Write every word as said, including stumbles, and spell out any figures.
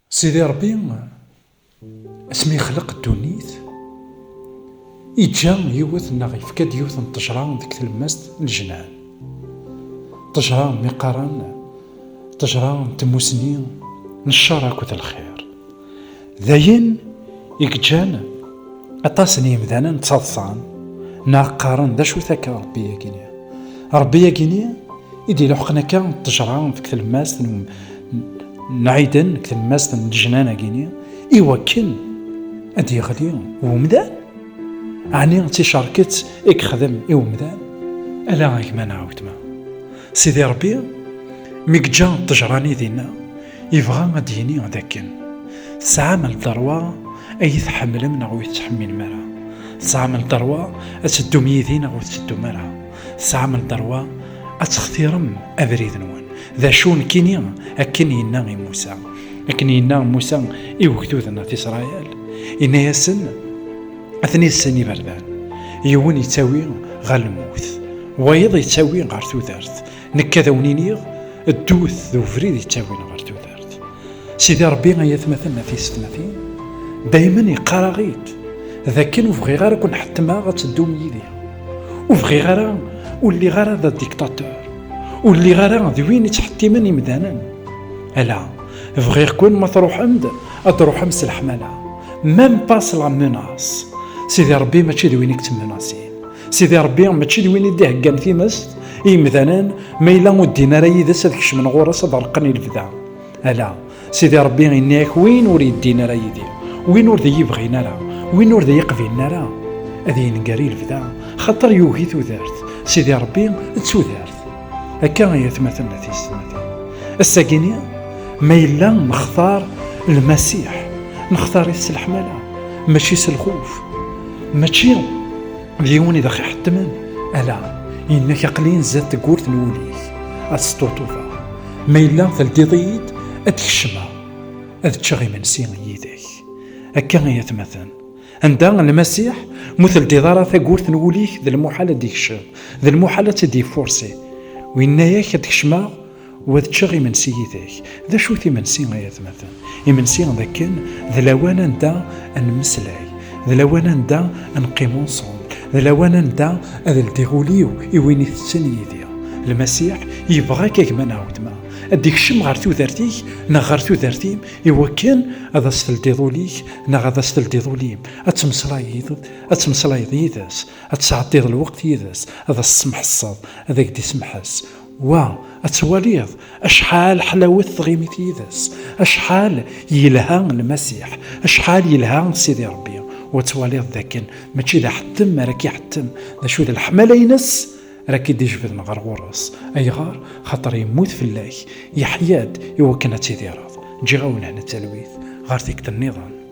Sidi Ṛebbi, asmi yexleq ddunit, iǧǧa yiwet neɣ yefka-d yiwet n ṭṭejra deg tlemmast n lejnan. Ṭṭejra mi qqaren ṭṭejra n tmusni, n ccer akked lxir. D ayen i yeǧǧan aṭas n yimdanen ttaḍsan neɣ qqaren d acu-t akka Ṛebbi-agi-ni. Ṛebbi-agi-ni i d-iluḥqen akka ṭṭejra deg tlemmast n, n Ɛiden, deg tlemmast n lejnan-agi-ni, i wakken ad d-yeɣli wemdan? Ɛni d ticerket i yexdem i wemdan? Ala a gma neɣ a weltma. Sidi Ṛebbi, mi yeǧǧa ṭṭejra-nni dinna, yebɣa ad d-yini d akken tesɛam lderwa ay tḥemmlem neɣ ur tettḥemmilem ara. Tesɛam lderwa ad teddum yid-i neɣ ur tettedum ara. Tesɛam lderwa ad textirem abrid-nwen. D acu nekkini akken yenna i Musa. Akken yenna Musa i ugdud n At Isṛayil, yenna-yasen, ad ten-issen iberdan. Yiwen yettawi ɣer lmut, wayeḍ yettawi ɣer tudert. Nekk ad awen-iniɣ, ddut d ubrid yettawin ɣer tudert. Sidi Ṛebbi, ay atmaten, a tiyessetmatin, daymen yeqqar-aɣ-id d akken ur bɣiɣ ara ken-ḥettmeɣ ad teddum yid-i. Ur bɣiɣ ara, ur lliɣ ara d adiktatur. Ur lliɣ ara d win yettḥettimen imdanen. Ala, bɣiɣ-ken ma truḥem-d, ad truḥem s leḥmala. Même pas la menace. Sidi Ṛebbi mačči d win i yettmenasin. Sidi Ṛebbi mačči d win i d-iheggan timest i yimdanen, ma yella ur ddin ara yid-s ad kecmen ɣur-s ad reqqen i lebda. Ala, Sidi Ṛebbi yenna-yak, win ur yeddin ara yid-i, win ur d iyi-bɣin ara, win ur d iyi-qbilen ara, ad yenger i lebda, xaṭer yugi tudert. Sidi Ṛebbi d tudert. Akka ay atmaten a tiyessetmatin. Ass-agi-ni, ma yella nextar Lmasiḥ, nextar-it s leḥmala, mačči s lxuf, mačči d yiwen i d aɣ-iḥettmen. Ala, yenna-k, aql-in zdat tewwurt n wul-ik, ad sṭuṭubeɣ. Ma yella teldiḍ-iyi-d, ad kecmeɣ, ad ččeɣ imensi yid-k. Akka ay atmaten. Anda Lmasiḥ, mu teldiḍ ara tawwurt n wul-ik, d lmuḥal ad d-ikcem, d lmuḥal ad tt-id-yefursi. U yenna-yak ad kecmeɣ, u ad ččeɣ imensi yid-k. D acu-t imensi, ay atmaten? Imensi d akken d lawan anda ad nemmeslay, d lawan anda ad neqqim ensemble, d lawan anda ad ldiɣ ul-iw i win itetten yid-i. Lmasiḥ yebɣa-k a gma neɣ a weltma ad d-ikcem ɣer tudert-ik neɣ ɣer tudert-im, i wakken ad as-teldiḍ ul-ik neɣ ad as-teldiḍ ul-im, ad temmeslayeḍ, ad temmeslayeḍ yid-s, ad tesɛeddiḍ lweqt yid-s, ad as-tessemḥesseḍ, ad ak-d-isemḥes. Wa, ad twaliḍ acḥal ḥlawet tɣimit yid-s, acḥal yelha Lmasiḥ, acḥal yelha Sidi Ṛebbi. U ad twaliḍ d akken mačči d aḥettem ara k-iḥettem, d acu d leḥmala-ines ara k-id-ijebden ɣer ɣur-s. Ayɣer? Xaṭer yemmut fell-ak, yeḥya-d i wakken ad tidireḍ. Ǧǧiɣ-awen hna talwit, ɣer tikkelt nniḍen.